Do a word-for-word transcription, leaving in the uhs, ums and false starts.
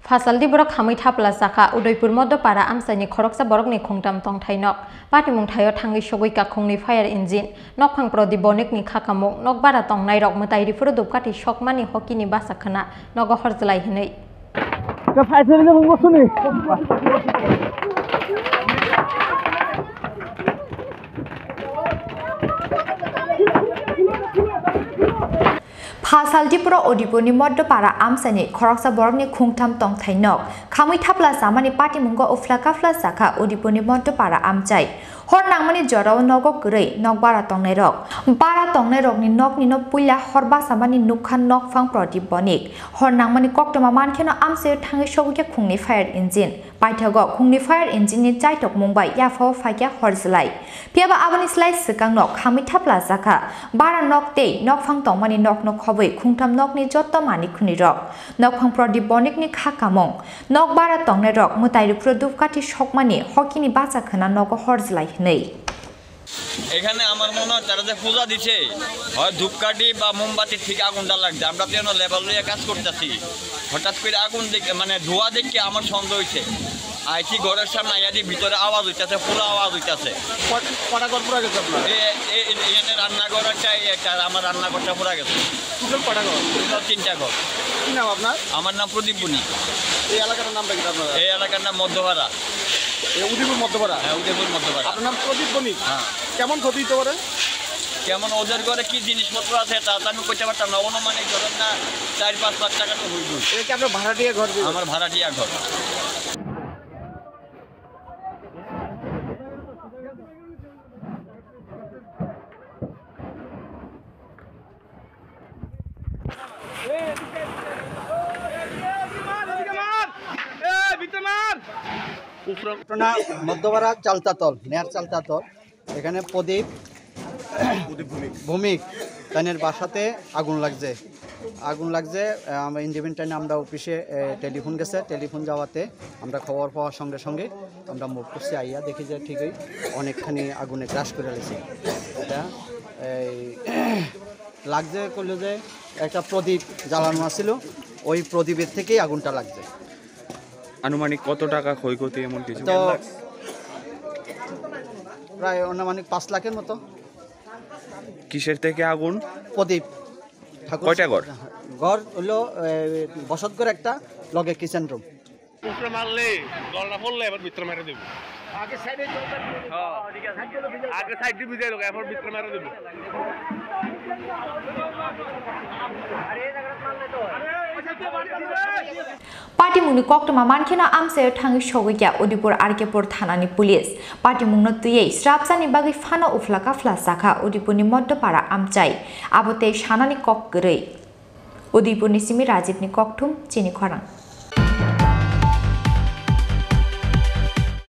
Phasaldi borok hamwi thapla chakha, Udaipur Modopara amchaini khoroksa borokni khungtam tongthai nok. Patimung thaio thangwi sogwi kakhungni fire engine, nokphang Prodip Bonikni khakamung, nokbara tongnairok mwtai riphuru dupkati sokmani hokini bacha khwna nogo horjlai hinwi. Phasaldi borok Udaipurni Modopara amchaini khoroksa borokni khungtam tongthai nok. Khamwi thapla chamani patimungo ufla kafla chakha Udaipurni Modopara amchai. Hor nangmani jorao nogo kwrwi nokbara tongnairok. Bara tongnairokni noknino puila hor bachamani nukha nokphang Prodip Bonik. Hor nangmani koktwma mankheno amchaio thangwi sogwikha khungni fire engine. Paithago khungni fire engine ni chaitokmung bai yaphao phaikha horjlai. Phiyaba aboni slai swkangno khamwi thapla chakha. Bara nok tei nokphang tongmani nokno khobwi khungtham nokni jotto mani khwnirok. Nokphang Prodip Bonikni khakamung. Nok bara tongnairok mwtai riphuru dupkati sokmani hokini bacha khwna nogo horjlai hinwi. এখানে আমার মনে হয় তারা যে পূজা দিছে, হয় ধূপকাঠি বা মোমবাতি থেকে আগুনটা লাগছে। আমরা তো এখানে লেবার লইয়া কাজ করতেছি, হঠাৎ করে আগুন দেখে, মানে ধোঁয়া দেখে আমার সন্দেহ হয়েছে। আইছি ঘরের সামনে, আইয়া দি ভিতরে আওয়াজ হইতাছে, পুরো আওয়াজ হইতাছে। কয়টা ঘর পুড়ে গেছে আপনার? এ-, এ-, এ-, এখানে রান্নাঘর একটা, এই একটা, আর আমার রান্নাঘরটা পুড়ে গেছে। টোটাল কয়টা ঘর? টোটাল তিনটা ঘর। কি নাম আপনার? আমার নাম প্রদীপ বণিক। এই এলাকাটার নামটা কি আপনার? এই এলাকার নাম মধ্যপাড়া। এ, উদয়পুর মধ্যপাড়া? হ্যাঁ, উদয়পুর মধ্যপাড়া। আপনার নাম প্রদীপ বণিক? হ্যাঁ। কেমন ক্ষতি হতে পারে? কেমন ওদের ঘরে কি জিনিসপত্র আছে তা তো আমি কইতে পারতাম না, অনুমানিক ধরেন না চার পাঁচ লাখ টাকা তো হইব। এটা কি আপনার ভাড়াটিয়া ঘর? আমার ভাড়াটিয়া ঘর। ঘটনা মধ্যপাড়া চালতাতল, নেয়ার চালতাতল, এখানে প্রদীপ ভৌমিক, তাদের বাসাতে আগুন লাগছে। আগুন লাগছে, আহ, আমরা ইন দ্য মিন টাইম আমরা অফিসে, আহ, টেলিফোন গেছে, টেলিফোন যাওয়াতে আমরা খবর পাওয়ার সঙ্গে সঙ্গে আমরা মুভ করছি, আইয়া দেখি যে ঠিকই অনেকখানি আগুনে গ্রাস করে লেছে। এটা এই লাগছে করলো যে একটা প্রদীপ জ্বালানো আছিল, ওই প্রদীপের থেকেই আগুনটা লাগছে। আনুমানিক কত টাকা ক্ষয়ক্ষতি এমন কিছু? তো প্রায় আনুমানিক পাঁচ লাখের মতো। কিসের থেকে আগুন? প্রদীপ ঠাকুর। কয়টা ঘর? ঘর হলো, এ, বসত ঘর একটা, লগে কিচেন রুম। উপরে মারলে গলা পড়লে এবার ভিতরে মেরে দেবো। আগে সাইডে জলটা দিয়ে দেবো। হ্যাঁ। আগে সাইড দিয়ে ভিজাই লোক, এবার ভিতরে মেরে দেবো। Patimungni koktwma mankheno amchaio thangwi sogwi kha Udaipur R K Pur thanani police. Patimungno twiwi srapjani bagwi phano ufla kafla sakha Udaipurni Moddopara amchai. Abo tei sanani kok kwrwi. Udaipurni simi Rajibni kokthum chini khorang.